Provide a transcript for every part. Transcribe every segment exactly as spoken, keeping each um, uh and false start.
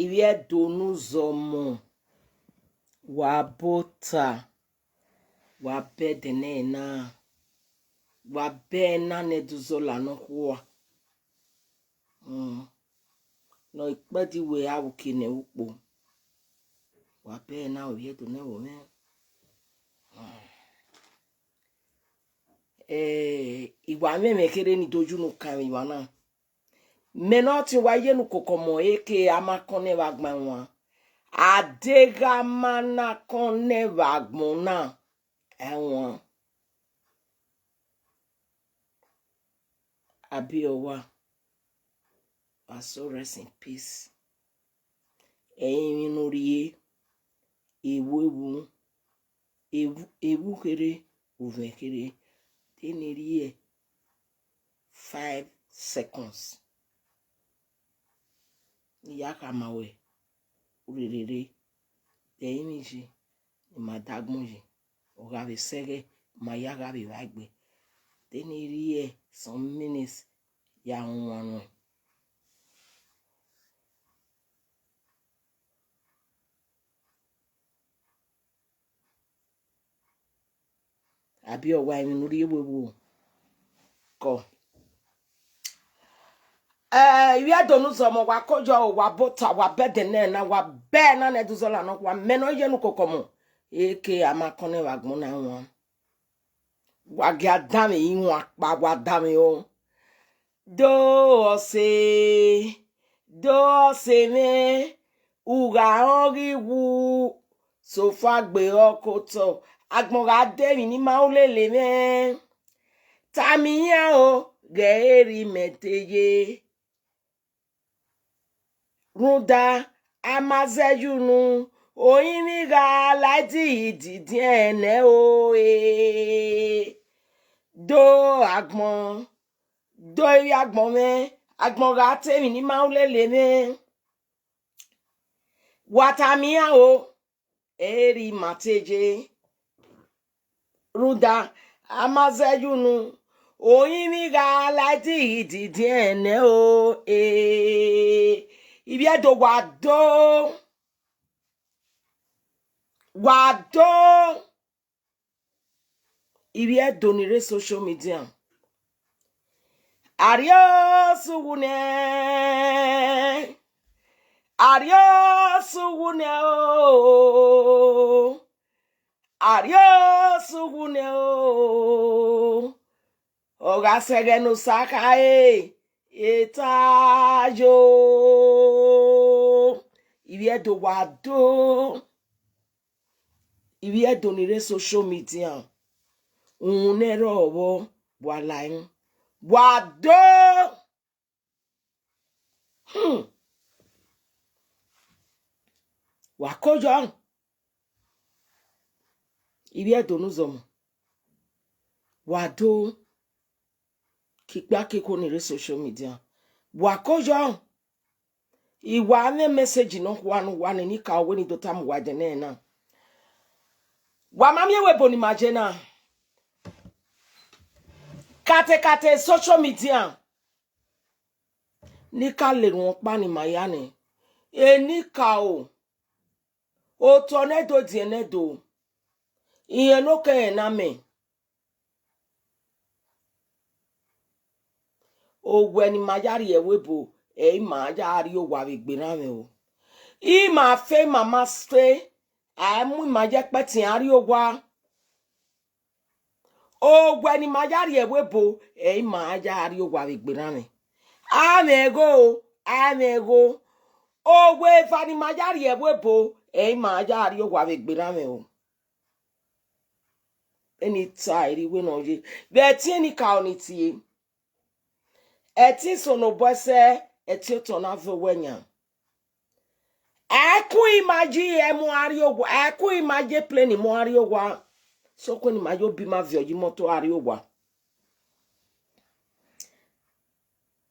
Ivbi Ẹdo ne uzọmọ, wa bọ ota, wa bẹdẹ ne ẹna, wa bẹdẹ ne ẹduzọla nọkhua. Hmm. Ne ọ ikpẹdẹ wẹ a vbe uki ne ukpo. Wa bẹdẹ ne ivbi Ẹdo ne ẹvbo mwẹ. Hmm. Eh, I wa mwẹ ẹmwẹ kherhe ne I do ye unu kan vbe emwa na. Mẹ ne ọ tọn wa ye ne ukoko ọmọ, eke a ma kọn nẹ vbe agbọn ẹwaẹn. A deghẹ a ma na kọn nẹ vbe agbọn na, ẹwaẹn. Abi ọwa, wa so rest in peace. Ẹrinmwi ne u rhie, ewu ewu, ewu, ewu kherhe, uvẹn kherhe, te ne I rhie five seconds. Ne I ya khama wẹ, u rherhe rre, de ẹrinmwi yi, ne ima da agbọn yi, ọ gha vbe sẹ ẹghẹ, ma ya gha vbe vba egbe. Te ne I rhie some minutes ya wan nuẹn. Abi ọwa, emwi ne u rhie vbe vbo kọ. Eh, ivbi Ẹdo ne uzọmọ, wa kojọ o, wa bọ ota, wa bẹdẹ ne ẹna, wa bẹdẹ ne ẹduzọla nọkhua, mẹ ne ọ ye ne ukoko ọmọ, eke a ma kọn nẹ vbe agbọn na, ẹwaẹn. Wa gia danmwẹ iruan ọkpa, wa danmwẹ o. Do ọse, do ọse mwẹ, u gha rẹn ọghe iwu, sofa gbe ọkọ otọ, agbọn gha de emwi ne ima ru lele mwẹ. Tama iran o, ghẹ ẹ rhie imẹ te ye. Rhunmwuda, a ma zẹ ye unu, orinmwi gha la ididiẹn nẹ o, e. Do agbọn, do ivbi agbọn mwẹ, agbọn gha te emwi ne ima ru lele mwẹ. Wa tama iran o, ẹ i re ima te ye. Rhunmwuda, a ma zẹ ye unu, orinmwi gha la ididiẹn nẹ o, e. Ivbi Ẹdo, wa do, wa do. Ivbi Ẹdo ni rre social media. Arriosu wu nẹ, arriosu wu nẹ o, arriosu wu nẹ o. Ọ gha sẹ ẹghẹ ne Osa khare, eta yo. Ivbi Ẹdo, wa do. Ivbi Ẹdo ni rre social media, uhunmwu ne ẹrọ vbọ, wa la ẹre, wa do. Hmm. Wa kojọ, Ivbi Ẹdo ne uzọmọ, wa do. Kikpia kiko ni rre social media, wa kojọ. I wa mwẹ message nọkhua ne uwa ni, ne I ka wẹ ne I do tama uwa ẹdẹ nẹ na. Wa ma miẹn wẹ ebo ne ima ye na. Katekate social media, ne I ka lele ọkpa ne ima ya nẹ. Enikaro, otọ ne Ẹdo diẹn ne Ẹdo, irẹn ne okẹn rẹn na mẹ. Owẹ ne ima ya rrie ẹvbo ebo, ẹ i ma ya rrie owa vbe egbe erha mwẹ o. Ima fe, ima ma fe, a i mu ima ye ẹkpẹti, iran rrie owa. Owẹ ne ima ya rrie ẹvbo ebo, ẹ i ma ya rrie owa vbe egbe erha mwẹ. A mwẹ igho o, a mwẹ igho. Owẹ eva ne ima ya rrie ẹvbo ebo, ẹ i ma ya rrie owa vbe egbe erha mwẹ o. Eni ta erha iwe ne ọ ye. Vbe ẹtin enikaro ni tie, ẹtin isono obọ ẹsẹ, ẹtin otọ na vẹ owẹ yan. Ẹkun ima ye ẹmu a rrie owa, ẹkun ima ye plane mu a rrie owa. Sokpan ne ima ye obi ima viọ ye imọto a rrie owa.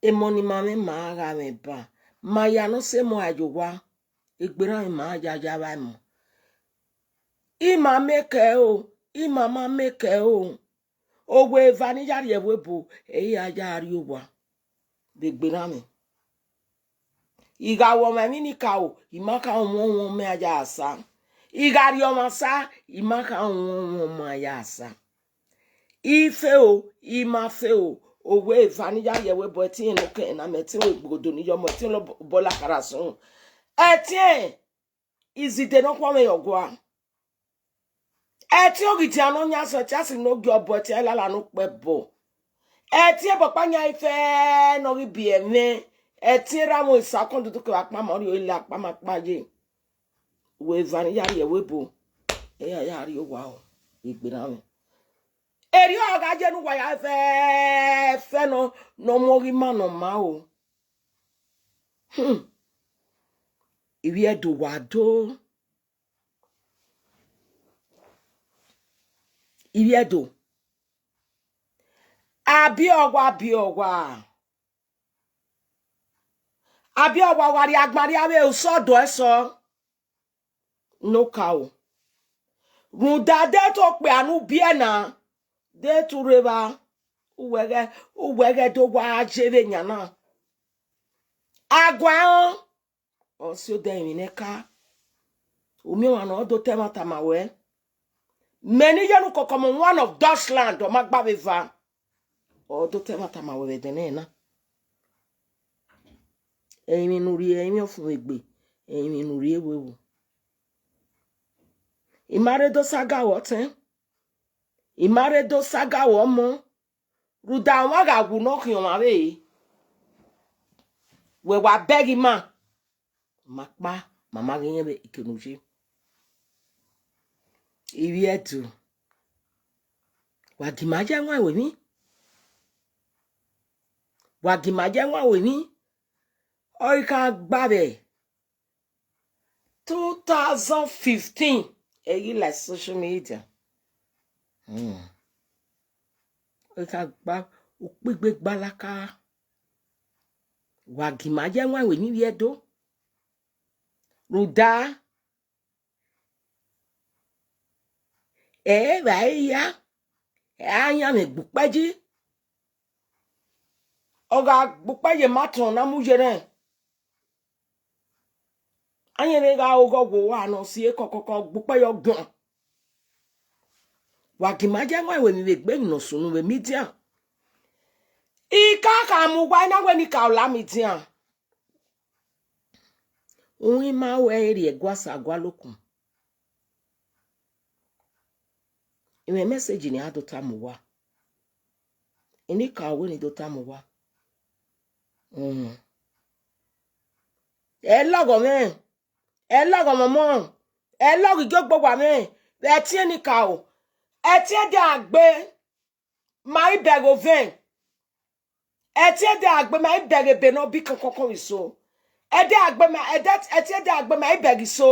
Emọ ne ima mwẹ, ma gha mwẹ ba, ma ya ne ọ sẹ emọ a ye owa, egbe erha mwẹ ma ya ya vba emọ. Ima mẹ kẹ o, ima ma mẹ kẹ o. Owẹ eva ne I ya rrie ẹvbo ebo, ẹ i ya ya rrie owa vbe egbe erha mwẹ. I gha ru ọmwa emwi ni ka ro, I ma kha wọn wọn mẹ ya sa. I gha rhie ọmwa sa, I ma kha wọn wọn mẹ ya sa. I fe o, I ma fe o, owa eva ne I ya rhie ẹvbo ẹtin ne okẹn na, mẹ ẹtin vbe igbodo ne I ya ọmọ, ẹtin lobọ lakara sun. Ẹtin izide ne ọ khuọnmwi ye ọgua. Ẹtin oghidian ne ọ yan sẹ, ẹtin asi ne ogie ọbọ, ẹtin ẹlala ne okpẹ bọ. Ẹtin ẹbọ ọkpa yan ifẹ ne ọ ghi biẹ ẹmwẹ, ẹtin erha mwẹ isa ọkọn dudu kevbe akpama, ọ rhie ile akpama kpa ye. Owa eva ne I ya rhie ẹvbo ebo, I ya ya rhie owa o, egbe na mwẹ. Erriọ ọ gha ye ne uwa ya fẹ, fẹ nọ, ne ọ mu ọghe ima ne ọ ma o. Hmm. Ivbi Ẹdo wa do. Ivbi Ẹdo. Abiọwa, abiọwa. Abiọwa, wa rhie agban rhie avbe usọ do ẹsọ. Ne okaro. Rhunmwuda de te okpia ne u biẹ na, de te u rre evba, uwẹ ghẹ, uwẹ ghẹ do wa ye vbe yan na. Aguan, ọ si odẹ emwi ne ka. U miẹn ọmwa ne ọ do ta ẹmwata ma wẹ. Mẹ ne I ye ne ukọkọ mu one of Dutchland, ọ ma gba vbe eva. Ọ do ta ẹmwata ma wẹ vbe ẹdẹnẹrẹ na. Emwi ne u rhie, emwi ọfumwegbe, emwi ne u rhie vbe owo. I ma rre do saga ruẹ ọtẹn, I ma rre do saga ruẹ ọmọ, rhunmwuda ọmwa gha wu ne ọ khian ọmwa vbe ẹre. Wẹ wa bẹghe ima, ma kpa, ma ma ghi rẹn vbe ike ne u ye. Ivbi Ẹdo, wa gi ima ye ẹwaẹn ru emwi. Wa gi ima ye ẹwaẹn ru emwi. Ọ i kha gba vbe two thousand fifteen, ẹ i ghi la social media. Hmm. Ọ i kha gba ukpigbe gbalaka. Wa gi ima ye ẹwaẹn ru emwi Ivbi Ẹdo. Rhunmwuda, ẹ i vba hia, ẹ i ra yan mwẹ gbe ukpẹ yi. Ọ gha gbe ukpẹ ye ma tọn na mu ye rẹn. A yẹn vbe gha oghọ wo uwa ne ọ si ekọkọkọ gbe ukpẹ ye ọguan. Wa gi ima ye ẹwaẹn ru emwi vbe egbe ne ọ sunu vbe media. I ka kha mu uwa, I na wẹ ne I ka la media. Uhunmwu ima ruẹ rhie ẹguae sa gualọ okun. Imẹ message ne I ra do tama uwa. I ni ka wẹ ne I do tama uwa. Mm. Ẹ lọghọ mwẹ, ẹ lọghọ mwẹ ọmọ, ẹ lọghọ igiogbe owa mwẹ, vbe ẹtin ni ka o. Ẹtin ẹdẹ a gbe ma i bẹghe ovẹn. Ẹtin ẹdẹ a gbe ma i bẹghe ebe ne ọ bi kankọnkọn vbe iso. Ẹdẹ a gbe ma, ẹdẹ, ẹtin ẹdẹ a gbe ma i bẹghe iso.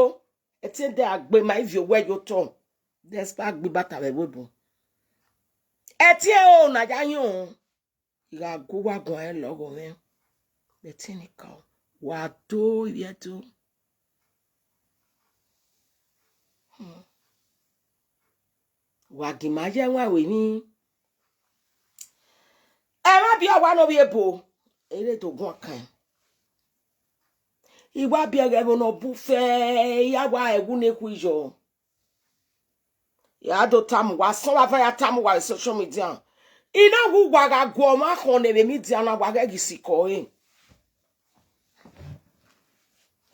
Ẹtin ẹdẹ a gbe ma i viọ owẹ ye otọ. Despite gbe ibata vbe ẹvbo ebo. Ẹtin ẹro na ya yọn. I gha gu uwa guan, ẹ lọghọ mwẹ. Ẹtin ni ka o. Wa do, Ivbi Ẹdo. Hmm. Wa gi ima ye ẹwaẹn ru emwi. Ẹmwẹ Abiọwa ne ovbi ebo, ere do guan kan. I wa biẹ ẹghẹ ẹvbo ne ọ bu fẹ, I ya wa ẹwu ne khu iyọ. Ya do tama uwa, sọn vbe ava ya tama uwa vbe social media. I na wu uwa gha gu ọmwa khọn ne vbe media na, wa ghẹ ghi sikẹ ọre.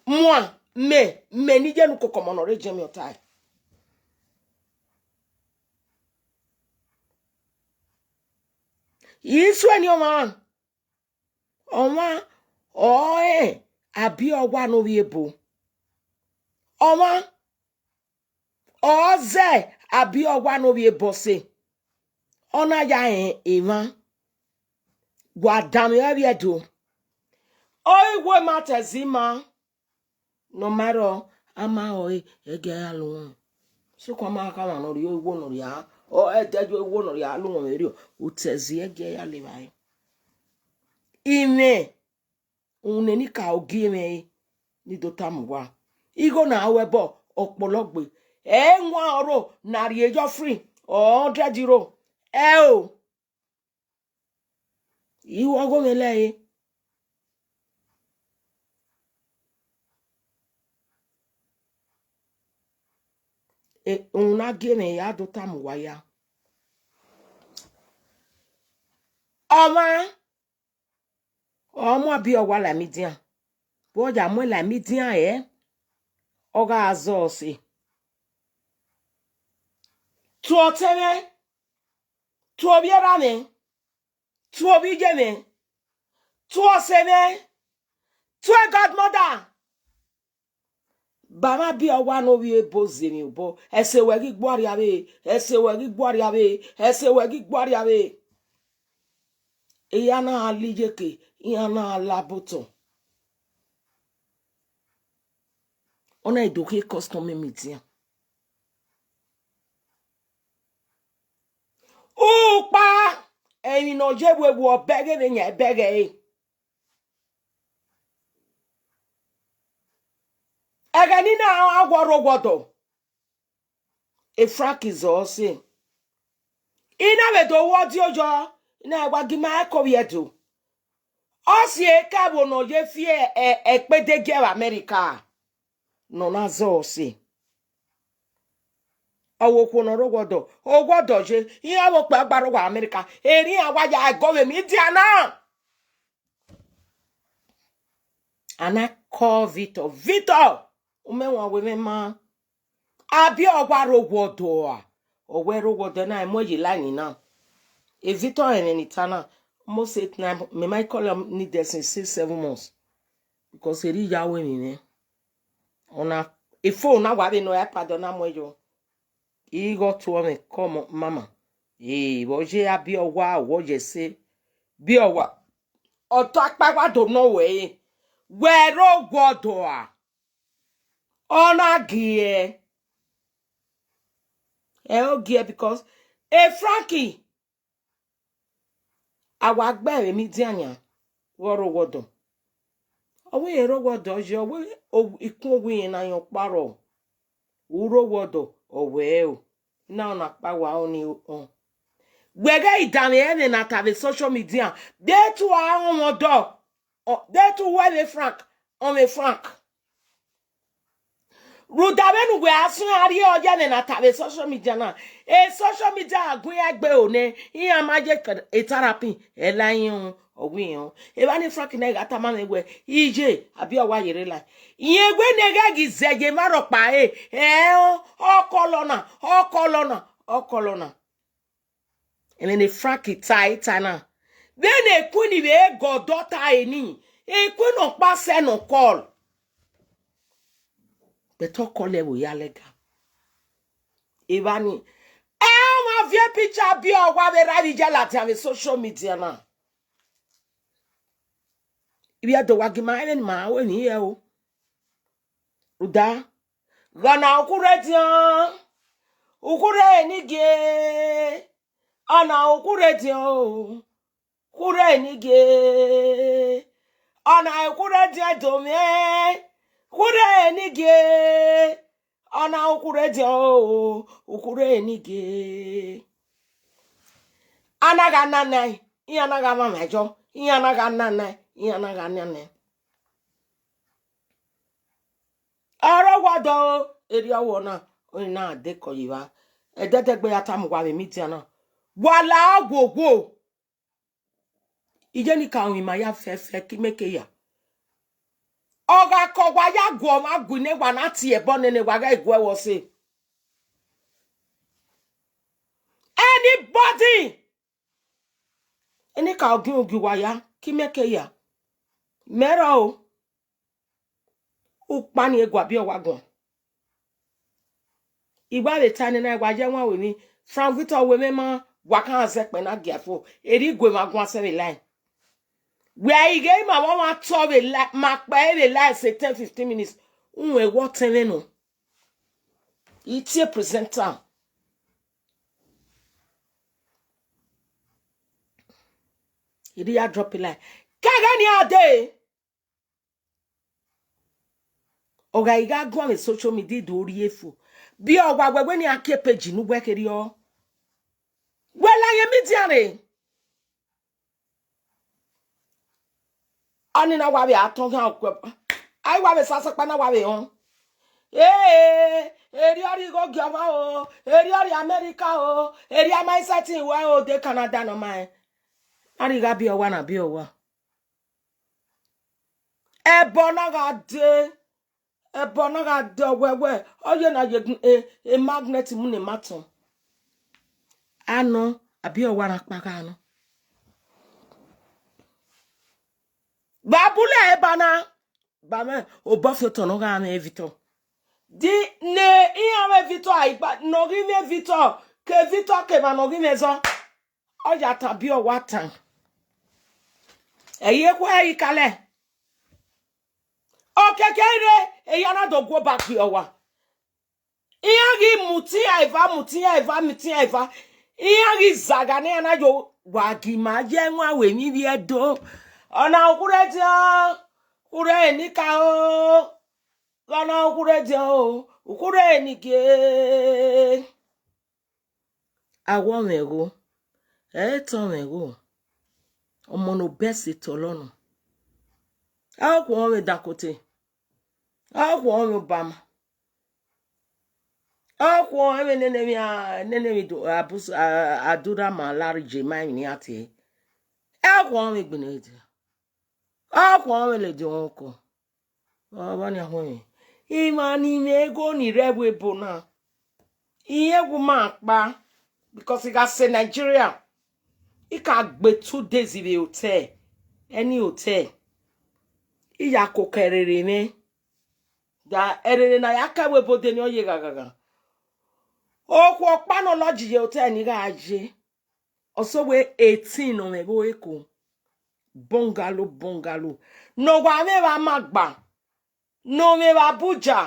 Muan, mẹ, mẹ ne I ye ne ukọkọ ọmọ ne ọ rre Germany ọtae. I suẹn ni ọmwa, ọmwa ọre Abiọwa ne ovbi ebo. Ọmwa ọ zẹ Abiọwa ne ovbi ebo sẹ. Ọ na ya rẹn emwa. Wa danmwẹ ọre Ivbi Ẹdo. Ọ i wo ima te ẹzi ima. Ne ọ ma rrọọ, a ma rrọọ ẹre, ẹghẹ a ya lu wọn. Sokpan a ma kha ọmwa ne ọ rhie iwo ne ọ rhia, ọ ẹdẹ yo iwo ne ọ rhia lu wọn vberriọ, otẹzi ẹghẹ a ya le evbare. Imẹ, uhunmwu ne I ka ogie mwẹ re, ne I do tama uwa. Igho na ru ẹbọ, ọkpọlọ gbe. Ẹ wan ọrho ne a rhie yọ free, hundred euro. Ẹ o. I ru ọghomwẹ lẹre. Uhunmwu na gie mwẹ ya do tama uwa ya. Ọmwa, ọ mu abi ọwa la imidian. Vbe ọ ya muẹn la imidian ẹre, ọ gha zọ ọse. Tuẹ ọtẹn mwẹ, tuẹ ovbi erha mwẹ, tuẹ ovbi iye mwẹ, tuẹ ọse mwẹ, tuẹ godmother. Ba mwa abi ọwa ne ovbi ebo zẹ emwi obọ, ẹse wẹ ghi gbuarria vbe, ẹse wẹ ghi gbuarria vbe, ẹse wẹ ghi gbuarria vbe. Iran na la iyeke, iran na la botọ. Ọ na do khin custom imidian. Ukpa, emwi ne ọ ye vbe wu ọ bẹghe vbe yan bẹghe ẹre. Ẹghẹ ne I na wọ rre owa ọdọ, e Frank zọ ọse. I na vbe do wu ọdioyọ, I na wa gie ima ẹko vbe Ẹdo. Ọ si ẹka ẹvbo ne ọ ye fi ẹ-, ẹ-, ẹkpẹdẹ gie vbe America ne ọ na zọ ọse. Ọ vbe okhuo ne ọ rre owa ọdọ, owa ọdọ ye, iran vbe okpia gba rre owa America, erriọ iran wa ya ẹgọ vbe imidian na. A na call Victor. Victor, u mẹ wan wẹ mwẹ ma. Abi ọwa rre owa ọdọ a. Ọ wẹ rre owa ọdọ na, mu ye line na. E Victor ẹmwẹ ne I ta na, almost eight, nine, mẹ ma call am ni there since six, seven months. Because erriọ ya ru emwi mwẹ. Ọna, e phone na wa vbe nọ iPad, ọ na mu ẹyọ. Igho tuẹ mwẹ, come on, mama. Ee, vbe ọ ye abi ọwa, ọ wẹ ọ ye ẹse. Bi ọwa, ọ ta ọkpa wa do nọ wẹ re. Wẹ rre owa ọdọ a. Ọ na gie. Ẹ o gie because e Frankie, a wa gbe ẹmwẹ imidian yan, vbe ọ rre owa ọdọ. Ọ wẹ rre owa ọdọ ye, ọ wẹ o-, ikun owa irẹn na yan ọkpa rrọọ. U rre owa ọdọ, ọ wẹ o. Na ọna ọkpa wa ọnii họn. Wẹ ghẹ i danmwẹ ẹmwẹ na ta vbe social media, de te u a rọnmwẹ ọdọ, ọ, de te u wẹ vbe Frank, ọmwẹ Frank. Rhunmwuda vbene uwẹ a suẹn a rhie ọyẹnẹ na ta vbe social media na, e social media a gu iran egbe ro nẹ, iran ma ye therapy, ẹ la iran, ọ wẹ iran. Evba ne Frank na gha tama mwẹ wẹ, iye, abi ọwa ye rre la. Irẹn wẹ ne ghẹ ghi zẹ ye emwa rhọkpa ẹre, ẹ, ọ kọlọ na, ọ kọlọ na, ọ kọlọ na. Ẹmwẹ ne Frank ta, e ta na. Vbene Queen vbe gọ ọdọ ta ẹre ni, Queen ọkpa sẹ ne ọ call. But ọ call ẹvbo ya lẹga. Evba ni, ẹ, ọmwa viẹ picture abi ọwa vbe rra vbe iye ladian vbe social media na. Ivbi Ẹdo wa gie ima rẹn vbene ima ru emwi hẹ o. Rhunmwuda, gha na ukhu rre ediọn, ukhu rre enigie, ọna ukhu rre ediọn o, ukhu rre enigie, ọna ukhu rre ediọn do mwẹ, ukhu rre enigie, ọna ukhu rre ediọn o, ukhu rre enigie. A na gha nana ẹe, iran na gha mwamwa ẹyọ, iran na gha nana ẹe, iran na gha nana ẹe. Ọ rre owa ọdọ o, erriọ ọvbọ na, ọni na dekọ ye evba. Ẹdẹdẹgbe ya tama uwa vbe media na. Wa la owowo. Iye ni ka rinmwian ya fẹfẹ ke imẹ ke ya. Ọ gha kọ wa ya gu ọmwa gu ne wa na tie ẹbọ nene wa ghẹ gu ẹvbo ọse. Anybody, eni ka ogiẹn ugie uwa ya, ke imẹ ke ya. Mẹ rọ o. Ukpa ni egua biẹ wa guan. I wa vbe ta nena, wa ye ẹwaẹn ru emwi. Frank Victor, wẹ mwẹ ma, wa ka zẹ kpẹ na gia fo. Erriọ igue mwa guan sẹ vbe line. Wẹ a i ghe ima vbe ọmwa tọ vbe line, ma kpẹ vbe line say ten, fifteen minutes. Uwẹ wọ tẹn mwẹ nọ. I tie presenter. Erriọ ya drop line. Kẹghẹ ni a dee. Ọ gha i gha guan vbe social media do rhie fo. Biẹ ọwa wẹ wẹ ne iran kie page ne uwẹ kherriọ. Wẹ la ye media rre. Ọni na wa vbe a tọn ghan okuẹ. A i wa vbe sasakpa na wa vbe họn. Ee, erriọ rri igho gie ọmwa o, erriọ rri America o, erriọ ma i sẹtin wẹ o, de Canada nọ ma rẹn. A rri gha biẹ owa na biẹ owa. Ẹbọ na gha dee, ẹbọ na gha dee, ọ wẹ wẹ, ọ ye na ye gun-, e, e magnet mu ne ma tọn. Anọ, a biẹ owa na kpa gha nọ. Vbe a bu lẹ eba na, ba mwẹ obọ fi otọ ne ọ gha mwẹ Victor. Di ne iran mwẹ Victor aigba, ne ọ ghi mwẹ Victor, ke Victor ke emwa ne ọ ghi mwẹ zọ. Ọ ya tan biẹ owa tan. Ẹ i ye ekhue ẹre i kalẹ. Okiekie rre, eya na do gu oba gbe owa. Iran ghi mutin iran eva, mutin iran eva, mutin iran eva. Iran ghi zagha ne iran na yo, wa gi ma ye ẹwaẹn aro emwi vbe Ẹdo. Ọna ukhure diọn, ukhure enikaro. Ọna ukhure diọn o, ukhure enigie. Awọ mwẹ gho, ẹ i tọn mwẹ gho. Ọmọ ne obẹ se tọlọ nọ. A khuọ mwẹ Dangote. A khuọ mwẹ Obama. A khuọ mwẹ nene emwi, a, nene emwi do, Abus-, a, Adurama Larije ma emwi ne iran tie. A khuọ mwẹ egbene dia. A khuọ mwẹ ladian ọkọ. Ọ vbọ nian khuẹmwẹ? Emwa ni mwẹ igho ni rre ẹvbo ebo na, irẹn wu ma kpa, because I gha sẹ Nigeria, I ka gbe two days vbe hotel, any hotel, I ya koko ẹrere mwẹ, da ẹrere ne a ya ke ẹvbo ebo dee ne ọ ye ghaghagha. Okhuo ọkpa ne ọ lodge ye hotel ni gha ye. Ọ sẹ wẹ eighteen ne ọ mwẹ vbe Eko. Bungalow, bungalow. Ne ọ wa mwẹ vbe Amagba. Ne ọ mwẹ vbe Abuja.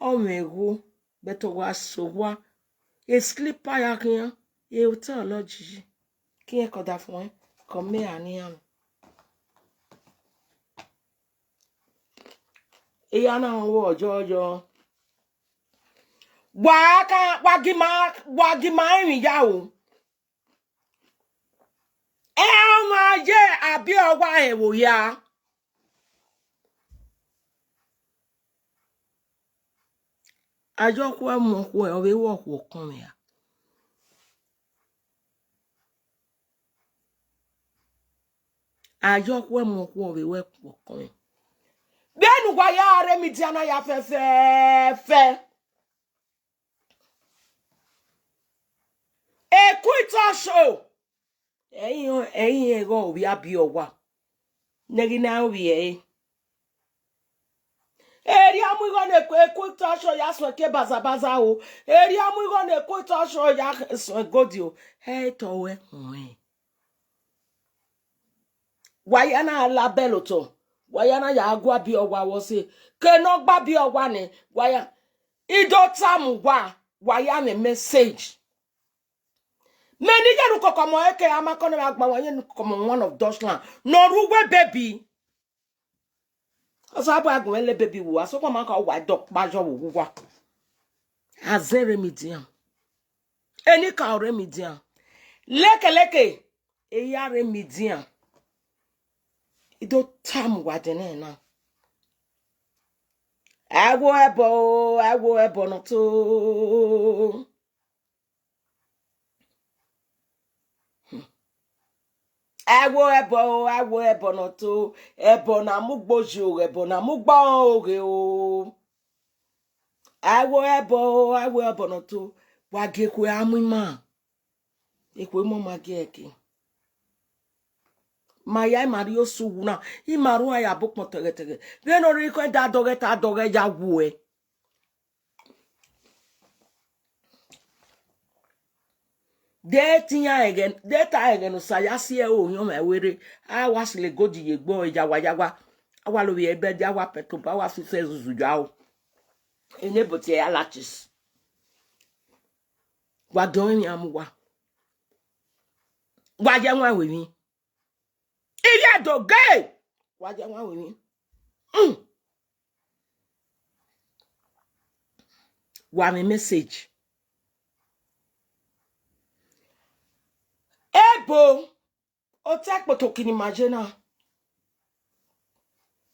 Ọ mwẹ igho, but ọ wa sẹ owa. E slipper ya khian, e hotel lodge yi. Ke irẹn ke ọdafẹn ruẹn, ke ọ miẹn eha ne iran mwẹ. Eya na rẹn ọvbehe yọyọ. Wa ka, wa gi ma, wa gi ma emwi ya o. Ẹ ọmwa ye a biẹ owa rẹn vbe oya. A ye okhuo mu okhuo, ọ vbe ru okhuo ọkọnmwẹ ra? A ye okhuo mu okhuo, ọ vbe ru okhuo ọkọnmwẹ. Vbene uwa ya rre media na ya fẹfẹfẹ. Equity show. Ẹi rẹn, ẹi rẹn ighẹ ovbi a biẹ owa. Ne ẹghẹ na ovbi ẹre. Erriọ mu igho ne Equity show ya suẹn ke bazabaza o. Erriọ mu igho ne Equity show ya suẹn gold o. Ẹ i tọ ruẹ huẹn. Wa ya na la bẹl otọ. Wa ya na ya gua biẹ owa vbe ọse. Ke ne ọ gba biẹ owa nẹ, wa ya, I do tama uwa, wa ya mwẹ message. Mẹ ne I ye ne ukọkọmọ ẹre ke a ma kọ ne vbe a gba wa ye ne ukọkọmọ one of Dutchland ne ọ rre uwu baby. Osanobua gu mwẹ la baby vbe uwa, sokpan ma ka wa dọ kpa yọ vbe uwu uwa. A zẹ rre media. Enikaro rre media. Lekeleke, eya rre media. I do tama uwa ẹdẹnẹrẹ na. Ẹ wo ẹbọ o, ẹ wo ẹbọ ne ọ to. Ẹ wo ẹbọ o, ẹ wo ẹbọ ne ọ to. Ẹbọ na mu ugbo yi oghe, ẹbọ na mu ugbo oghe o. Ẹ wo ẹbọ o, ẹ wo ẹbọ ne ọ to. Wa gie ekhue a mu ima. Ekhue mọ ma gie ẹki. Ma ya ima rrie osu wu na, ima ru a ya bu ukpọn tẹghẹtẹghẹ. Vbene ọ rhirhi khẹ da dọghẹ ta dọghẹ ya wuẹ. De te iran ẹghẹ, de ta ẹghẹ ne Osa ya si ẹre orhiọn mwẹ werre, a wa sle gold ye egbe ọre yawa yawa, a wa lovbiẹ bed, a wa pẹtobo, a wa suse zuzu ya o. Ene ebo tie ya latches. Wa dọn emwi a mu uwa. Wa ye ẹwaẹn aro emwi. Ivie do gay. Wa ye ẹwaẹn aro emwi. Mm. Wa mwẹ message. Ebo, otọ ẹkpotokhi ne ima ye na.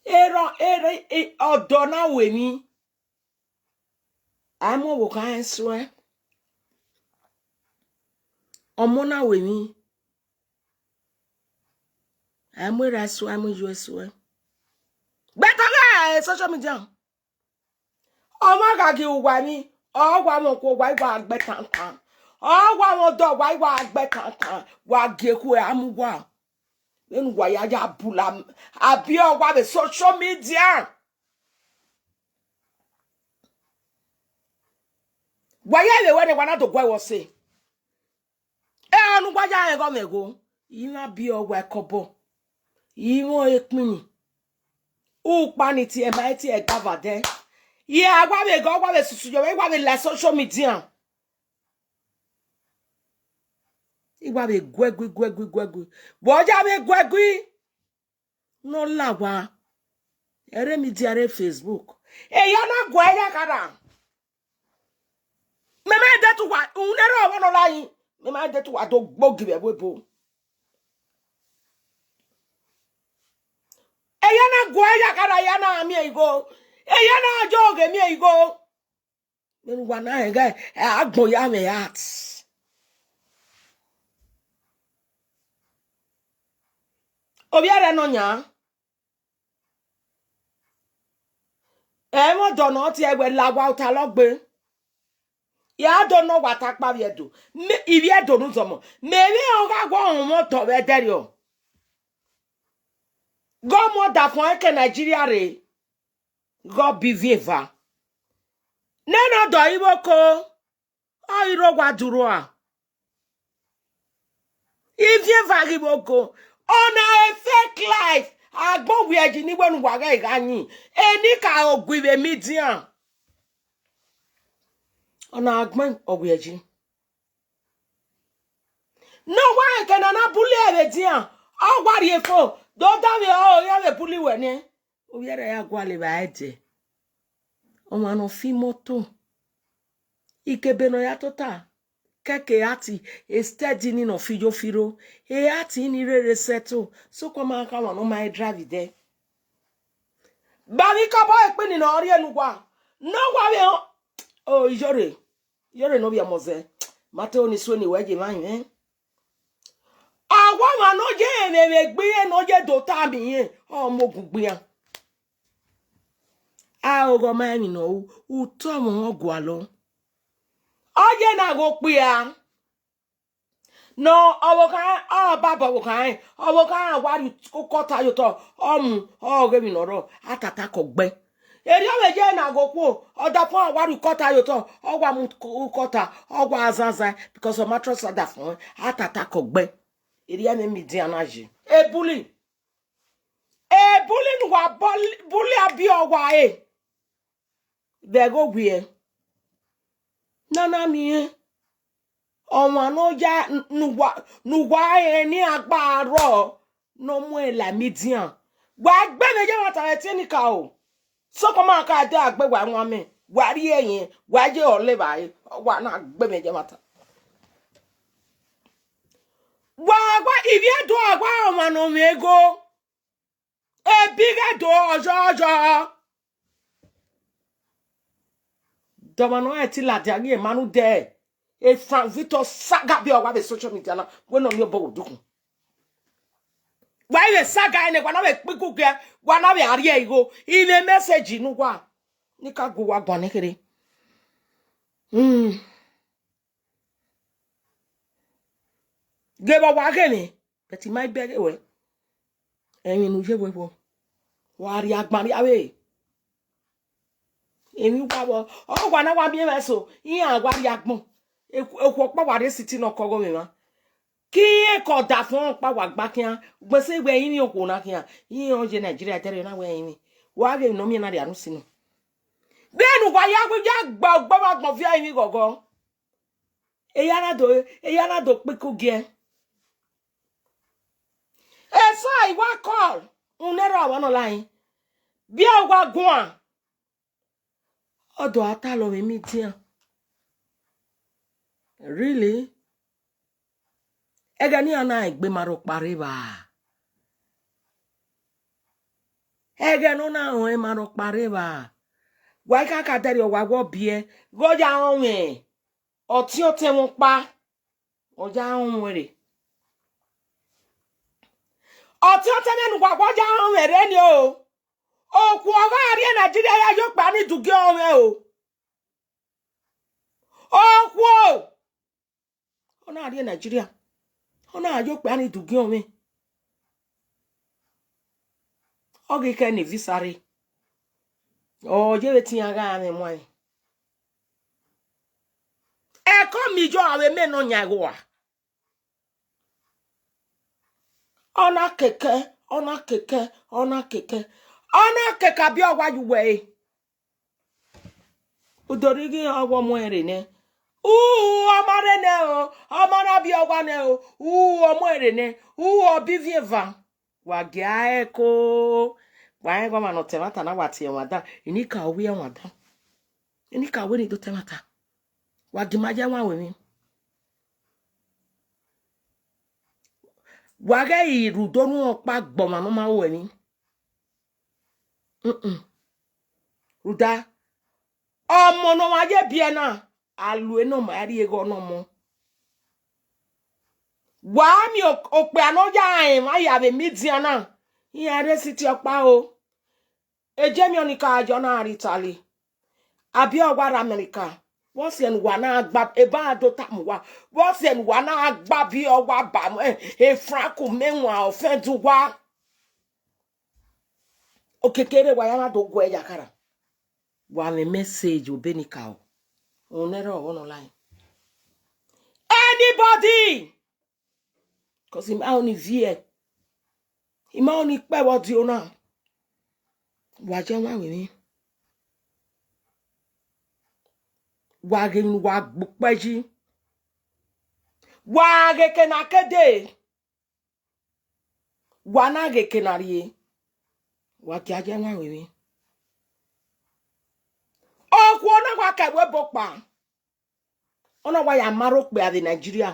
Erọ, erọ, e, ọdọ na ru emwi. A mu ọvbokhan rẹn suẹ. Ọmọ na ru emwi. A mu erha suẹ, a mu iye suẹ. Gbe tọ ghe social media. Ọmwa gha gie uwa emwi, ọ wa mwẹ okuo, wa i wa gbe tantan. Ọ wa mwẹ ọdọ, wa i wa gbe tantan. Wa gie ekhue a mu uwa. Vbene uwa ya ya bula, a biẹ uwa vbe social media. Wa ya vbe wẹ ne wa na do guẹ vbe ọse. Ẹ, ọna uwa ya rẹn ghe ọmwa ẹghẹ, I mwa biẹ uwa ẹkọbọ, I mwa ọre ekpinni. Ukpa ni tie ma tie ẹgba vbe adẹ. Ye a wa vbe ghe, ọ wa vbe susu yọ, I wa vbe la social media. I wa vbe guẹgui, guẹgui, guẹgui. Vbe ọ ya vbe guẹgui, ne ọ la owa, ẹre media, ẹre Facebook. Eya na guẹ ya kharha. Mẹ ma de te uwa, uhunmwu ne erha ọmwa nọ la yin, mẹ ma de te uwa do gbe ogi vbe ẹvbo ebo. Eya na guẹ ya kharha, eya na miẹn igho, eya na jọ ghe miẹn igho. Vbene uwa na rẹn ighẹ agbọn ya mwẹ heart. Ovbi ẹre nọ yan. Ẹmwẹ ọdọ ne ọ tie wẹ la owa, otalọgbe. Ya do nọ owa ta kpa Ivbi Ẹdo. Mẹ, Ivbi Ẹdo ne uzọmọ. Mẹ vbe ọ gha wẹ ọmwẹ ọdọ vbe ẹdẹrriọ. Ghe ọ mu ọdafẹn ke Nigeria rre. Ghe ọ biẹ ivbi eva. Nene ọdọ ivboko, ọ i rre owa duro a. Ivbi eva ghi vbe oko. Ọna a fake life. Agbọn wiẹ yi ni wẹ ne uwa ghẹ gha yin. Eni ka ogu vbe media. Ọna agbọn ọ wiẹ yi. Ne ọ wa rẹn ke ne a na bully ẹre vbe edian, ọ wa rhie fo, do danmwehọ, ọ ya vbe bully wẹ nẹ. Ovbi ẹre ya gualọ evbare ẹdẹ. Ọmwa ne ọ fi imoto, ikebe ne ọ ya tota, kẹkẹ heart, steady ni ne ọ fi yo fi ro, heart ni rere settle, sokpan ma kha ọmwa ne ọ ma drive dẹ. Ba vbe ikọbọ ekpinni ne ọ rhie ne uwa, ne ọ wa vbe, o, iyore, iyore ne ovbi ọmọ zẹ, ma te ni suẹn ne wẹ ye emwa rinmwẹ. Ọmwa ne ọ ye ẹmwẹ vbe egbe irẹn ne ọ ye do tama irẹn, ọ mu ogun gbe iran. A oghọ ma emwi ne ọ ru, utọ ọmwa ọ gualọ. Ọ ye na ghe okpia. Ne ọvbokhan, ọ baba ọvbokhan rẹn, ọvbokhan wa rhie ukọta ye otọ, ọ mu, ọ ghe emwi ne ọ rrọọ, a tata kọ gbe. Erriọ vbe ye na ghe okhuo, ọdafẹn wa rhie ukọta ye otọ, ọ wa mu ukọta, ọ wa zanzan, because ọ ma trust ọdafẹn, a tata kọ gbe. Erriọ ẹmwẹ media na ye. E bully. E bully ne uwa bully, bully a biẹ uwa ẹre. Vbe ẹghẹ owiẹ. Ne a na miẹn. Ọmwa ne ọ ya, ne uwa, ne uwa rẹn ne iran gba rrọọ, ne ọ mu ẹn la media. Wa gbe mwẹ ye ẹmwata vbe ẹtin enikaro. Sokpan ma ka de a gbe wa wan mẹ, wa rhie ẹyẹn, wa ye ọlẹ evbare, wa na gbe mwẹ ye ẹmwata. Wa, wa, Ivbi Ẹdo a wa ọmwa ne ọ mwẹ igho. Ebi ghẹ do ọyọyọ. Dọmwa ne ọ rẹn te ladian ghi ma nu dẹ. E Frank Victor saga biẹ uwa vbe social media na, wẹ ne ọ miẹn obọ vbe odukun. Wa i vbe saga ẹnẹ, wa na vbe kpe igugiẹ, wa na vbe a rhie igho, i mwẹ message ne uwa. Ne I ka gu uwa guan ne kherhe. Hmm. Ghe vbe ọ wa ghe mwẹ, but I ma i bẹghe wẹ. Emwi ne u ye vbe vbo, wa rhie agbọn rhia vbe. Emwi uwa vbọ, ọ wa na wa miẹn mwẹ so, iran wa rhie agbọn. Ekhu-, ekhu ọkpa wa rhie city ne ọ kọ ọghọ mwẹ mwa. Ke irẹn ke ọdafẹn ọkpa wa gba khian, ugbẹn sẹ wẹ irinmwi okhuo na khian, iran ye Nigeria dẹrriọ na wẹ irinmwi. Wa ghe emwi ne ọ miẹn na rhie anu si nọ. Vbene uwa ya gbe, ya gba ogba vbe agbọn viẹ irinmwi ghọghọ. Eya na do, eya na do kpiko giẹ. Eso a i wa call, unẹrọ ọmwa nọ lae. Biẹ uwa guan. Ọ do a talọ vbe media. Really? Ẹghẹ ne iran na egbe ma rhọkpa rre evba. Ẹghẹ ne ọ na rẹn ma rhọkpa rre evba. Wa i kaka dẹrriọ, wa wẹ ọ biẹ, ghe ọ ya rọnmwẹ ọtiọnmwẹ ọkpa, ọ ya rọnmwẹ rre. Ọtiọnmwẹ ne uwa wẹ ọ ya rọnmwẹ rre ni o. Okhuo ọ gha rrie Nigeria ya ye okpia ni dugie ọmwẹ o. Okhuo ọ na rrie Nigeria, ọ na ye okpia ni dugie ọmwẹ. Ọ ghi khẹ ne visa rre, ọ ye vbe te iran gha mwẹ muan. Ẹko miyo avbe mẹ ne ọ yan ẹghẹ ua. Ọ na kẹkẹ, ọ na kẹkẹ, ọ na kẹkẹ, ọ na kẹkẹ, Abiọwa ye uwẹ ẹre. U do rhie ighi ọghe ọmọ ẹre nẹ. U, ọmọ rre nẹ o, ọmọ na Abiọwa nẹ o, u, ọmọ ẹre nẹ, u, ọ bi viẹn eva. Wa gia ẹko, wa rẹn ghe ọmwa ne ọ ta ẹmwata na, wa tie ẹmwata, enikaro wẹ ẹmwata, enikaro wẹ ne I do ta ẹmwata. Wa gie ima ya ẹwaẹn ru emwi. Wa ghẹ i rre udo ne ọkpa gbe ọmwa ne ọ ma ru emwi. Mm-mm. Rhunmwuda, ọmọ ne ọmwa ye biẹ na, a lu enọ ma, a rhie eghọ ne ọmọ. Wa miẹn okpia ne ọ ya rẹn emwa ya vbe media na, iran rre city ọkpa o. Ejemi ọnii ka yọ na rrie Italy. Abiọwa rre America. Vbọsiẹ ne uwa na gba, eba a do tama uwa. Vbọsiẹ ne uwa na gba Abiọwa ba mu, eh, frank mẹ wan offend uwa. Okiekie rre wa ya na do guẹ ya khara. Wa mwẹ message obọ enikaro. Rhunmwuda, ọghe nọ lae. Anybody? 'Cause ima ọnii viẹ, ima ọnii kpẹ vbe ọdio na. Wa ya ẹwaẹn ru emwi. Wa ghe emwi ne uwa gbe ukpẹ yi. Wa ghe eke ne a ke dee. Wa na ghe eke ne a rrie. Wa gia ya ẹwaẹn ru emwi. Okhuo na wa ke ẹvbo ebo kpa. Ọ na wa ya ma rre okpia vbe Nigeria.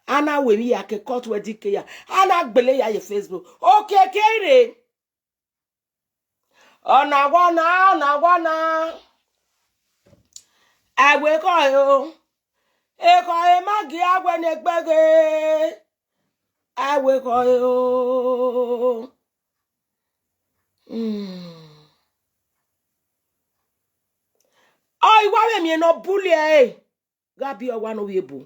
A na ru emwi ya ke court wedding ke ya. A na gbele ya ye Facebook. Okiekie rre. Ọ na wa na, ọ na wa na. Ẹwe ekhọe o. Ekhọe ma gie a wẹ ne egbe ghe. Ẹwe ekhọe o. Hmm. Ọ i wa vbe miẹn ne ọ bulẹ ẹre gha Abiọwa ne ovbi ebo.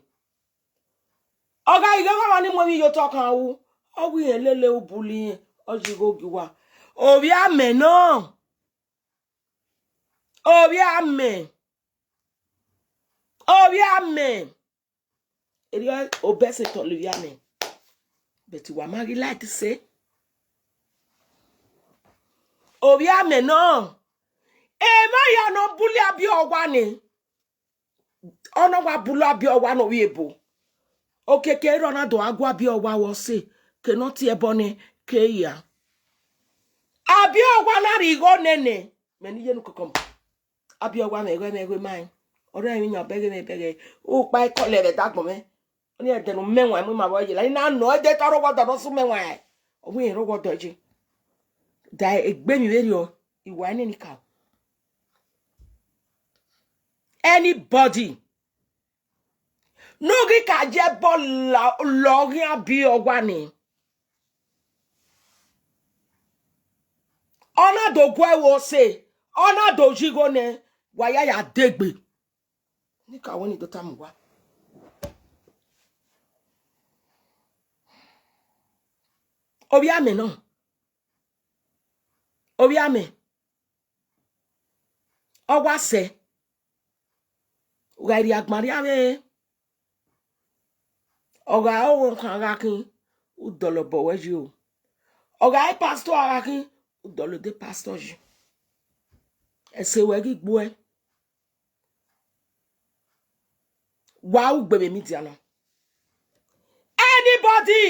Ọ gha ghe ọmwa ni mu emwi ye otọ kan ru, ọ wẹ irẹn lele u bulẹ irẹn, ọ yi igho gie uwa. Ovbi amẹ nọ. Ovbi amẹ. Ovbi amẹ. Erriọ obọ ẹse tọlọ ovbi amẹ. But wa ma ghi like say. Ovbi amẹ nọ. Emwa hia ne ọ bulẹ Abiọwa ni. Ọ na wa bulẹ Abiọwa ne ovbi ebo. Okiekie rre ọ na do gha gu Abiọwa vbe ọse, ke ne ọ tie ẹbọ nẹ, ke hia. Abiọwa na rhie igho nene, mẹ ne I ye ne ukọkọ. Abiọwa mwẹ ẹghẹ, mwẹ ẹghẹ ma rẹn. Ọ rẹn emwi yan bẹghe mwẹ bẹghe. Ukpa i kọlẹ vbe ẹdagbọn mwẹ. Ọni ẹdẹ ne u mẹ wan mu ima vbe ọ ye la. I na nọ ẹdẹ te ọ rre owa ọdọ ne ọ sẹ u mẹ wan. Ọ wẹ irẹn rre owa ọdọ ye. Da egbe emwi vberriọ, I wa nene ka. Anybody ne u ghi ka ye ẹbọ la, lọ ọghe Abiọwa ni. Ọ na do gu ẹvbo ọse, ọ na do yi igho nẹ, wa ya ya degbe. Nika wẹ ne I do tama uwa. Ovbi amẹ nọ. Ovbi amẹ. Ọ wa sẹ. U gha rhie agban rrie avbe, ọ gha re ọvbokhan gha khin, u dọlọ obọ ruẹ yi o. Ọ gha re pastor a gha khin, u dọlọ ode pastor yi. Ẹse ruẹ ghi gbuẹ. Wa ru gbe vbe media na. Anybody,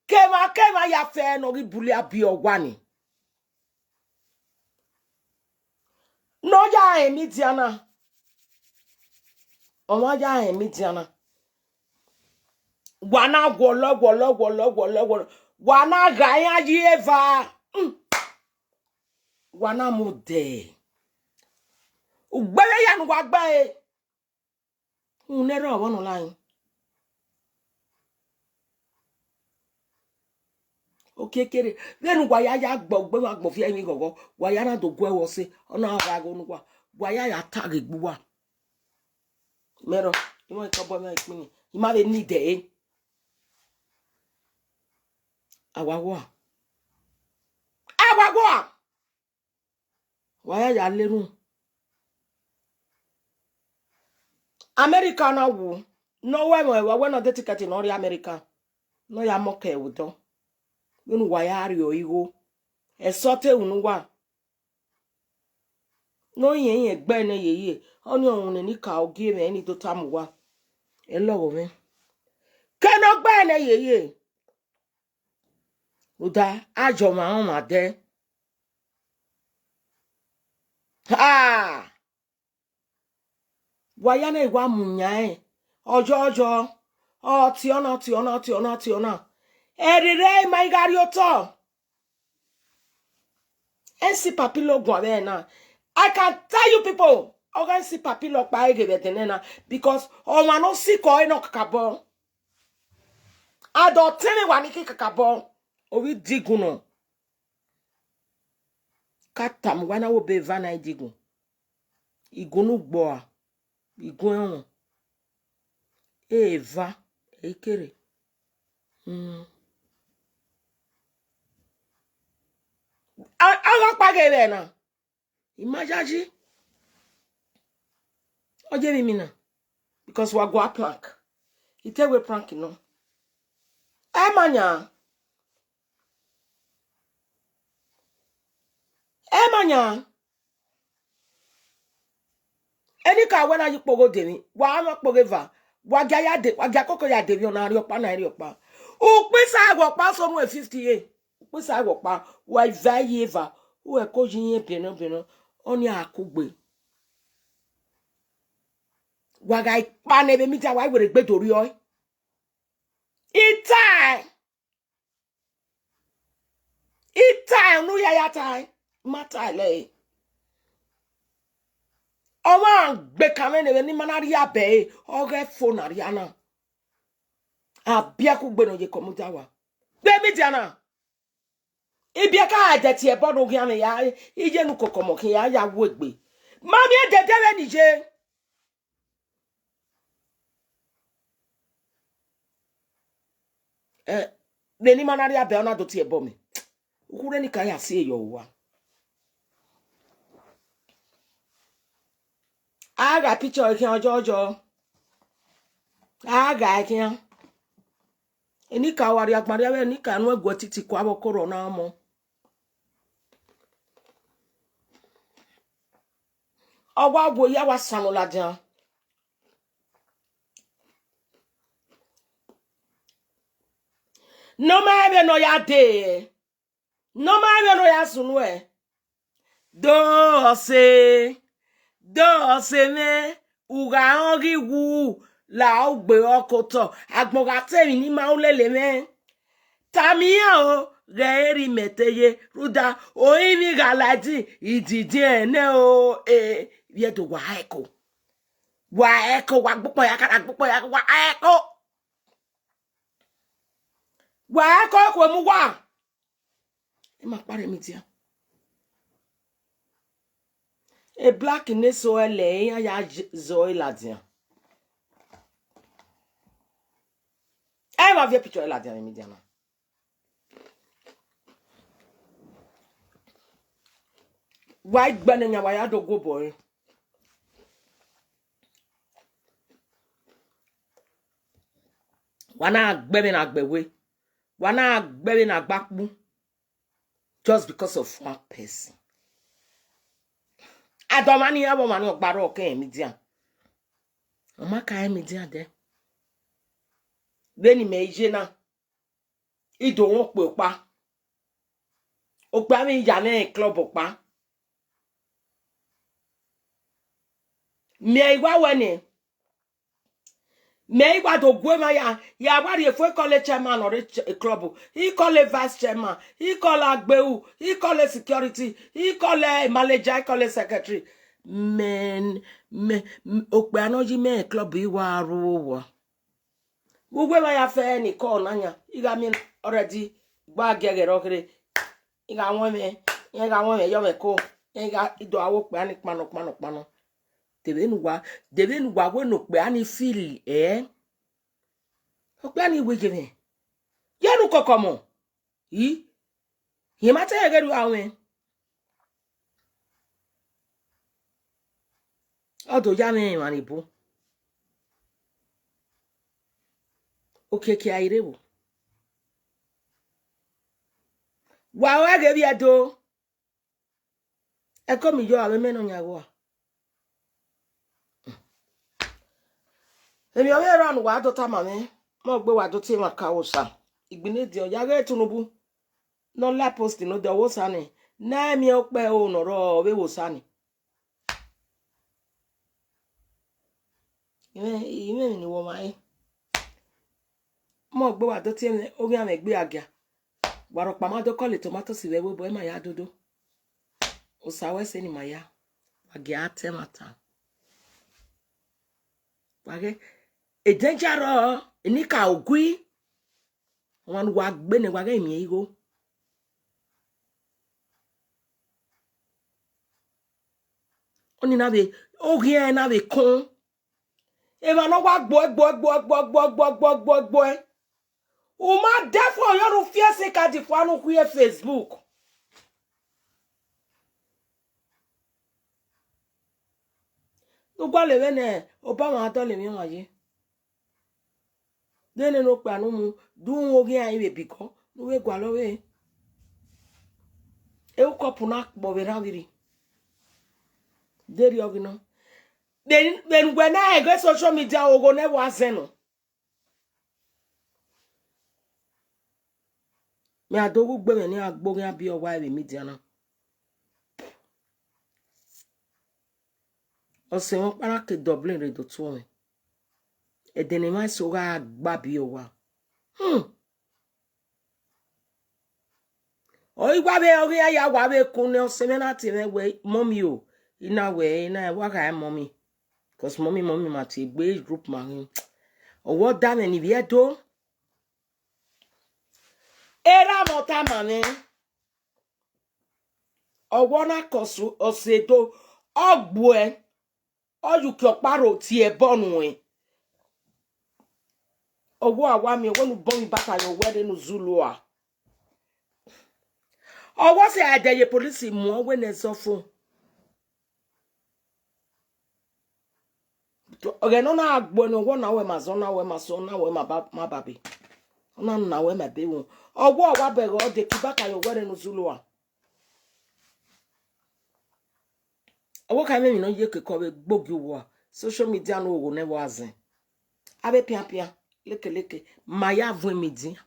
kemwa kemwa ya fẹ ne ọ ghi bulẹ Abiọwa ni. Ne ọ ya rẹn media na. Ọmwa ya rẹn media na. Wa na wọlọ, wọlọ, wọlọ, wọlọ, wọlọ. Wa na gha iran yi eva. Mm. wa na mu odẹ. Ugbẹn vbe ya ne uwa gbe ẹre. Uhunmwu ne erha ọvbọ nọ la rin. Okiekere, vbene uwa ya ya gbe egbe mwa agbọn fi ẹrinmwi ghọghọ, wa ya na do gu ẹre ọse, ọ na gha gho ne uwa, wa ya ya ta ghe egbe uwa. Mẹ rọ, I mwẹ ikọbọ mwẹ ikpinyi, I ma vbe need ẹre. A wa wa. A wa wa. Wa ya ya le erhunmwu. America na wu, ne ọ wẹ ẹmwẹ, wa wẹ ne ọ de ticket ne ọ rrie America, ne ọ ya mọ kẹ vbe odọ, vbene uwa ya rrie igho, ẹsọte ru ne uwa. Ne ọ yẹn yẹn gbe nẹ yeye, ọnii ọmwẹ ne Enika Ogie mwẹ ne I do tama uwa. Ẹ lọghọ mwẹ. Ke ne ọ gbe nẹ yeye. Rhunmwuda, a jọ ọmwa ọmwa dẹ. Ha! Wa ya na, wa mu yan ẹn. Ọyọyọ. Ọ tie ọna, tie ọna, tie ọna, tie ọna. Ẹrere ma i gha rrie otọ. MC Papilo guan vbe na. I can tell you people, ọghe MC Papilo ọkpa ghe vbe ẹdẹnẹ na, because ọmwa ne ọ sikẹ ọre nọ kakabọ. A do tẹn mwẹ wa ni khin kakabọ. Ovbi idigun nọ. Ka tama uwa na wẹ obọ eva na idigun. Igun ne ugbo a, igun ẹmwẹ. Eva, ẹ i kere. Mm. A, a gha ọkpa ghe vbe na. I ma yayi. Ọ ye emwi mina, because wa gua prank. I te wẹ prank nọ. Ẹ ma yan. Ẹ ma yan. Enika wẹ na ye ikpogho de emwi, wa mwẹ ikpogho eva, wa gia ya de, wa gia koko ya de emwi, ọna rrie ọkpa, na rrie ọkpa. Ukpisa ẹghẹ ọkpa so nu fifty ye. Ukpisa ẹghẹ ọkpa, wa iva ye eva, u ẹko yi iyẹn biẹnọ biẹnọ, ọnii a kugbe. Wa gha kpa nẹ vbe media, wa were egbe do rriọ. I tae. I tae, unu ya ya tae. Ma tae lẹre. Ọmwa gbe kan mwẹ ne vbe ne ima na rhie abẹ ẹre, ọ ghẹ fo na rhia na. A biẹ kugbe ne ọ ye kọmodẹ wa. Vbe media na. I biẹ ka a dẹ tie ẹbọ ne oghian mwẹ ya, iye ne ukọkọmọ khian ya, ya wu egbe. Ma miẹn dede vbene I ye. Eh, vbe ne ima na rhie abẹ, ọ na do tie ẹbọ mẹ. Ukhu rre Enika ya si eyọ ua. A gha picture khian ọjọjọ. A gha khian. Enika wa rhie agbọn rhie avbe Enika nu ẹguẹ titi kua vbe okoro na ọmọ. Ọ wa wo ya wa sanu ladian. Ne ọ ma vbe ne ọ ya dee. Ne ọ ma vbe ne ọ ya sunu ẹe. Do ọse, do ọse mwẹ, u gha rẹn ọ ghi wu la ugbe ọkotọ, agbọn gha ta emwi ne ima ru lele mwẹ. Tama iran o, ghẹ re imẹ te ye, rhunmwuda orinmwi gha la ẹdin, idin idin ẹnẹ o, e, vbe Ẹdo wa ẹko. Wa ẹko, wa gbe ukpọn ya kara, gbe ukpọn ya, wa ẹko. Wa ẹko, ẹko emu wa. Ima kpa rre media. E black ne eso ẹlẹ, iran ya zọ ẹre ladian. Ẹ ma viẹ picture ẹre ladian vbe media na. Wa i gbe ne yan, wa ya do gu obọ ẹre. Wa na gbe vbene a gbe ẹwe. Wa na gbe vbene a gbe akpu. Just because of one person. Adọmwa ni ya vbe ọmwa ni ọgba rrọọ ke media. Ọ ma ka media dẹ. Vbene imẹ ye na. I do wọn okpia ọkpa. Okpia vbe ya mwẹ club ọkpa. Miẹn I wa wẹ nẹ, Mẹ i wa do gu emwa ya, ya wa rhie fo, ikọle chairman ọre ch-, club, ikọle vice chairman, ikọle agberu, ikọle security, ikọle manager, ikọle secretary. Mẹ, mẹ, m-, okpia nọ yi mẹ club i wa ru owa. Vbe uwu emwa ya fẹ ni call na yan, I gha miẹn already, gba giẹghẹ rọ kherhe. I gha wọn mwẹ, iran gha wọn mwẹ yọ mwẹ ko, iran gha do aro okpia ni kpanọ, kpanọ, kpanọ. De vbene uwa, de vbene uwa wẹ ne okpia ni feel ẹre? Okpia ni wẹ ye mwẹ. Ye ne u kọkọ mọ. I, rẹn ma te ẹghẹ rhie uwa ruẹn. Ọ do ya mwẹ emwa ni bu. Okiekie a i rre vbo? Wa ru ẹghẹ vbiẹ do. Ẹko mi yọ avbe mẹ nọ yan gua. Emwi ọvbehe ra ne uwa do tama mwẹ, mẹ ọ gbe wa do tie emwa ka Osa. Igbinediọn ya ghe Tinubu ne ọ la post ne ọ de ọvbosa ni, ne a miẹn okpẹ ro ne ọ rrọọ vbe vbosa ni. Imẹ, imẹ ni wọ ma re. Mẹ ọ gbe wa do tie mwẹ, oghian mwẹ gbe a gia. Wa rhọkpa ma do kọle tomatoes vbe ẹvbo, ebo ma ya dodo. Osa wẹ sẹ ne ima ya, wa gia ta ẹmwata. Wa ghe, e danger rọ, enikaro gui. Ọmwa ne uwa gbe nẹ, wa ghẹ miẹn igho. Ọni na vbe, oghian na vbe kọn. Emwa ne ọ wa gbuẹ, gbuẹ, gbuẹ. U ma dẹ fo, yọ ne u fi ẹse ka di fua ne u khuẹ Facebook. Ne u gualọ vbene Obama dọlọ emwi ọmwa ye. De nene okpia ne u mu, de u ru oghian vbe bikọ, ne u vbe gualọ vbe. Eru kọpu na kpọ vbe erhan vbirri. Derriọ ghi nọ. Vbe, vbene uwẹ na ẹghẹ social media, ogho ne ẹvbo a zẹ nọ. Mẹ a do ghe ugbe mwẹ ne iran gbe oghian biẹ owa vbe media na. Ọse mwẹ ọkpa na ke Dublin rre do tuẹ mwẹ. Ẹdẹ ne emwa eso gha gba biẹ owa. Hmm. Ọ i wa vbe, ọ ghi ya wa vbe kun nẹ, ọse mwẹ na tie mwẹ wẹ, "Mummy o, I na wẹ, I na wa kha mummy." Cause mummy, mummy ma tie egbe group ma hin. Ọ wẹ ọ da mwẹ ne ivbi Ẹdo. Erha mwẹ ọ tama mwẹ. Ọ wẹ ọ na kọ ọse do, ọ gbuẹ. Ọ ye uki ọkpa rro tie ẹbọ nuẹn. Ọ wẹ a wa miẹn, ọ wẹ ne u bọ mwẹ ibata ye, ọ wẹ rre ne u zulu ua. Ọ wẹ ọ sẹ a dẹ ye police mu, ọ wẹ ne ẹzọ fo. Ẹghẹ ne ọ na gbuẹ ne ọ wẹ, ọ na wẹ ma zẹ, ọ na wẹ ma sẹ, ọ na wẹ ma ba, ma babe. Ọ na na wẹ ma ebe wọn. Ọ wẹ ọ wa bẹghe, ọ de ke ibata ye, ọ wẹ rre ne u zulu ua. Ọvbokhan mwẹ emwi ne ọ ye keke ọ vbe gbogie uwa, social media ne ogho ne ẹvbo a zẹ. Avbe pianpian, lekeleke, ma ya vuọn media.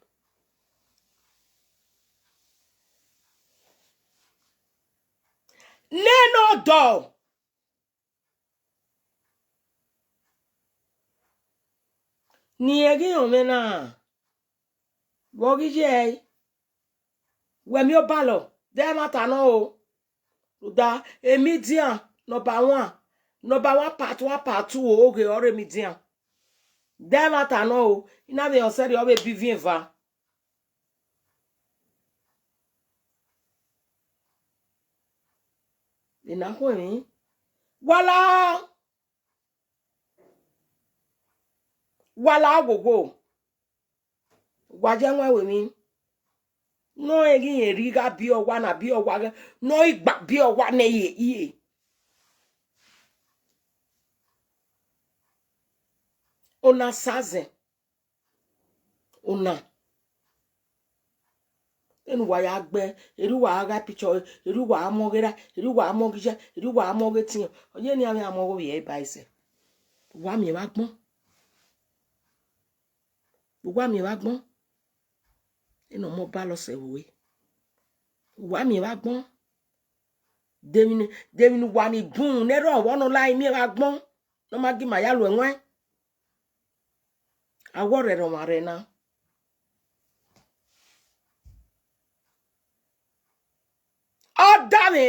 Nene ọdọ ne irẹn ghi rọnmwẹ na, vbe ọ ghi ye ẹe? Wẹ miẹn obalọ, de ẹmwata nọ o. Rhunmwuda, e media number one, number one part one part two oghe ọre e media. De ẹmwata nọ o, I na vbe họn sẹrriọ, ọ vbe biviẹn eva. Ena khuẹmwi, wa la, wa la wowo, wa ye ẹwaẹn ru emwi, ne ọ rẹn ghi rẹn rri gha biẹ owa na, biẹ owa ghẹ, ne ọ ghi gba biẹ owa nẹ ye, ye. Ona sa zẹ. Ona. Enu wa ya gbe, erriọ uwa gha picture, erriọ uwa mọ ghe ra, erriọ uwa mọ ghe iye, erriọ uwa mọ ghe etiẹn. Ọ ye ne iran mwẹ a mu ọghe ovbi ẹre ba ẹsẹ. Uwa miẹn vbe agbọn. Uwa miẹn vbe agbọn. Ena ọmọ balọ sẹ vbe ue. Uwa miẹn vbe agbọn. De emwi ne, de emwi ne uwa ni bun ne erha ọvbọ ne ọ la miẹn vbe agbọn, ne ọ ma gi ima ya lu ẹwaẹn. Awọ rhẹrẹ ọmwa rre na. Ọ da mwẹ.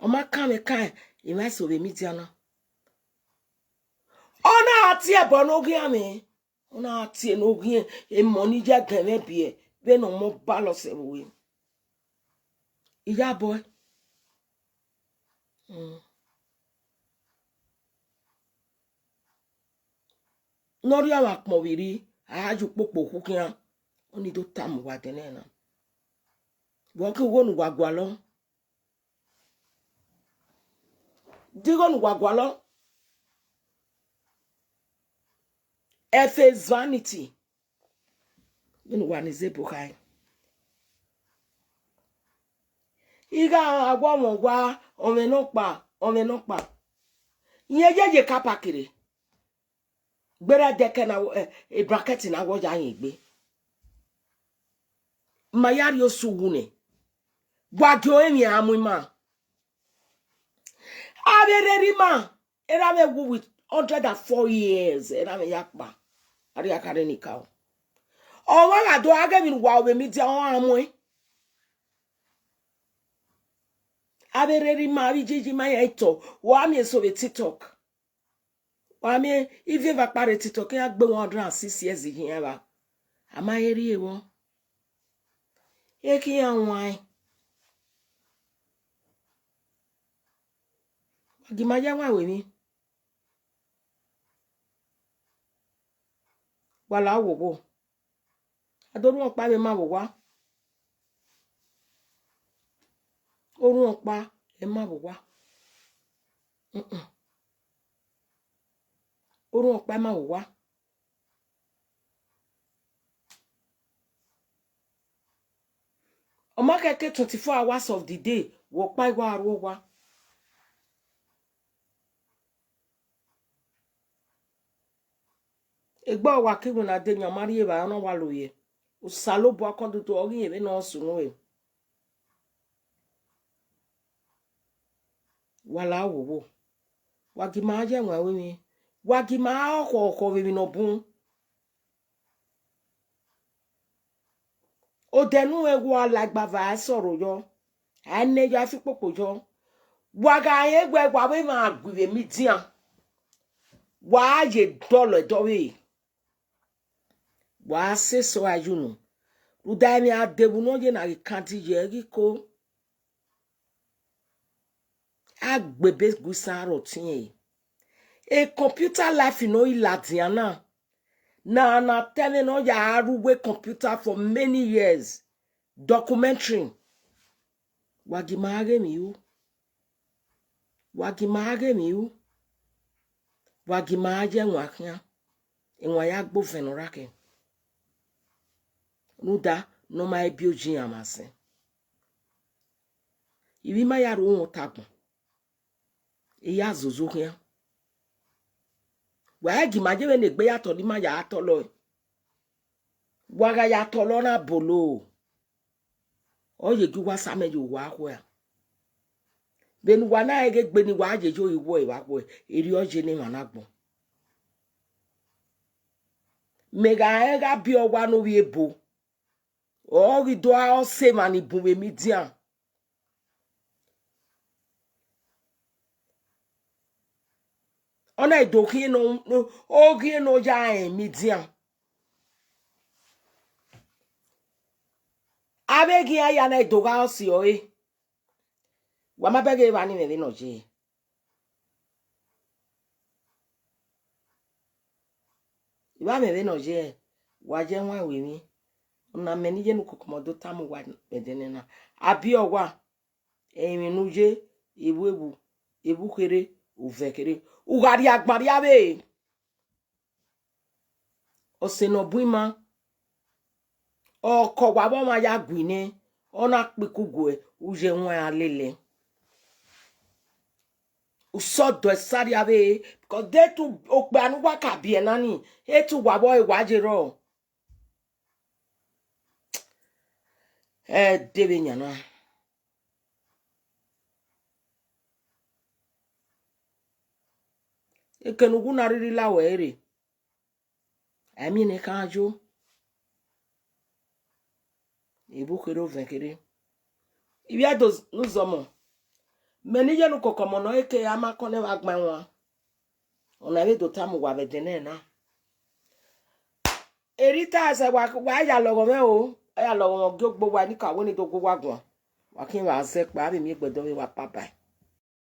Ọ ma kan mwẹ kan, emwa eso vbe media na. Ọ na tie ẹbọ ne oghian mwẹ. Ọ na tie ne oghian, emọ ni ya ẹdẹnmwẹ biẹ, vbene ọmọ ba lọ sẹ vbe ue. Iyabọe. Mm. Ne ọ rhie ọmwa kpọnmwirri, a ya ye ukpokpo khu khian, ọnii do tama uwa ẹdẹnẹrẹ na. Vbe ọ ke igho ne uwa gualọ? De igho ne uwa gualọ? Earth is vanity. Vbene uwa ni zẹ ebo khae. Igho a wa mwẹ owa, ọmwẹ nọkpa, ọmwẹ nọkpa. Irẹn yeye car park rre. Gberra ẹdẹkẹ na, eh, bracket na wẹ ọ ya rẹn egbe. Ma ya rhie osu wu nẹ. Wa gie ọnrẹn emwi a mu ima. Avbe erhirhi ima, erha mwẹ wu with hundred and four years, erha mwẹ ya kpa. Arria khare ni ka o. Ọmwa gha do gha ghe emwi ne uwa ru vbe media, ọ gha muẹn. Avbe erhirhi ima, avbe iyiyi ima ya tọ, wa miẹn eso vbe TikTok. Wa miẹn ivie eva kpa rre TikTok, iran gbe one hundred and six years hin iran evba. A ma he rrie vbọ. E khian wan. Wa gie ima ya wan ru emwi. Wa la wo wo. A do rhuọn ọkpa vbe ma vbe owa. Orhuọn ọkpa ẹ ma vbe owa. Mm-mm. Orhuọn ọkpa ẹ ma vbe owa. Ọ ma khẹke twenty-four hours of the day, wẹ ọkpa i wa rre owa. Egbe ọ wa ke iwinna de yan, ọ ma rhie evbare, ọ na wa lo ye. Osanobua kọndudu ọ ghi rẹn vbene ọ sunu ẹre. Wa la wo wo. Wa gie ima ya wan ru emwi. Wa gie ima khọ khọ vbe emwi ne ọ bun. Odẹ ne uwẹ wa la igba va sọrọ yọ, a nẹ yọ, a fi kpokpo yọ. Wa gha rẹn wẹ wa vbe emwa gui vbe media, wa ye dọlọ ẹdọvbe, wa sẹ eso a ye unu, rhunmwuda emwi a de vbe unu ọ ye na ghi kan di ye ghi ko. A gbe ebe gu isan rre ọtiẹn. E computer life ne ọ i ladian na, na na te ẹmwẹ ne ọ ya ru uwu computer for many years. Documentary. Wa gie ima ghe emwi ru. Wa gie ima ghe emwi ru. Wa gie ima ye ẹwaẹn khian. Ẹwaẹn ya gbe ovẹn ne ọ rhakẹ. Rhunmwuda ne ọ ma he biẹ oji iran mwa sẹ. Ivbi ima ya ru uhunmwu ọta agbọn, I ya zozo khian. Wa i gie ima ye vbene egbe ya tọlọ ima ya tọlọ ẹe. Wa gha ya tọlọ na bolo, ọ ye gie uwa sa amẹ ye owa khuẹ. Vbene uwa na rẹn ghe egbe ne wa ye yo iwọ evba khuẹ, erriọ ye ne emwa na agbọn. Mẹ gha rẹn gha biẹ owa ne ovbi ebo, ọ ghi do a ọse emwa ni bun vbe media. Ọ na do khian ne ọ, ọ khian ne ọ ya rẹn media. Avbe eghian ya na do gha ọse ọre. Wa ma bẹghe evba ni mwẹ vbene ọ ye. Evba mwẹ vbene ọ ye, wa ye ẹwaẹn ru emwi. Ọna mẹ ne I ye ne ukoko mẹ do tama uwa vbe ẹdẹnẹrẹ na. A biẹ owa, emwi ne u ye, evbu evbu, evbu kherhe, uvẹ kherhe. U gha rhie agban rria vbe. Ọse ne ọ bu ima, ọkọ wa vbe ọmwa ya gui nẹ, ọ na kpe ikuguẹ, u ye ẹwaẹn a lele. U sẹ ọdọ ẹsa rria vbe, because de te okpia ne uwa ka biẹ na ni, e te uwa vbe ọre wa ye rrọọ. Ẹ de vbe yan na. Eke ne uwu na rhirhi la wẹ rre, a miẹn ne khan yo. Evbu kherhe ovẹn kherhe. Ivbi Ẹdo ne uzọmọ, mẹ ne I ye ne ukọkọ ọmọ nọ, eke a ma kọn nẹ vbe a gban ẹwaẹn. Ọna vbe do tama uwa vbe ẹdẹnẹrẹ na. Erita ẹsẹ wa, wa ya lọghọ mwẹ o, a ya lọghọ mwẹ, ọ gie ogbe uwa, eni ka wẹ ne I do gu uwa guan. Wa khian vbe a zẹ kpa, a vbe miẹn ẹgbẹdẹ ọvbehe wa bye bye.